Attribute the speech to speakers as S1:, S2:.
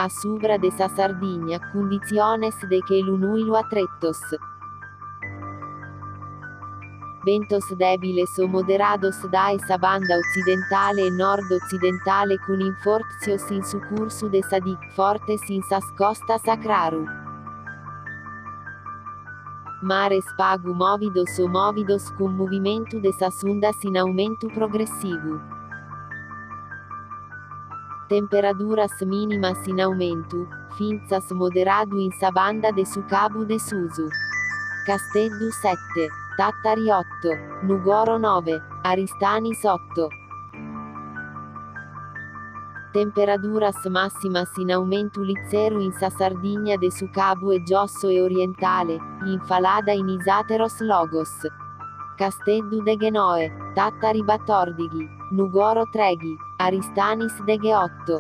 S1: A subra de sa Sardigna, cunditziones de chelu nùilu a tretos. Bentos dèbiles o moderados dae sa banda otzidentale e nord-otzidentale cun infortzios in su cursu de sa die, fortes in sas costas a craru. Mares pagu mòvidos o mòvidos cun movimentu de sas undas in aumentu progressivu. Temperaduras mìnimas in aumentu, fintzas moderadu in sa banda de su Cabu de Susu. Casteddu sete, Tàtari oto, Nùgoro noe, Aristanis oto. Temperaduras màssimas in aumentu lizeru in sa Sardigna de su Cabu 'e Giosso e orientale, in falada in is àteros logos. Casteddu deghenoe, Tàtari batòrdighi, Nùgoro trèighi, Aristanis degheoto.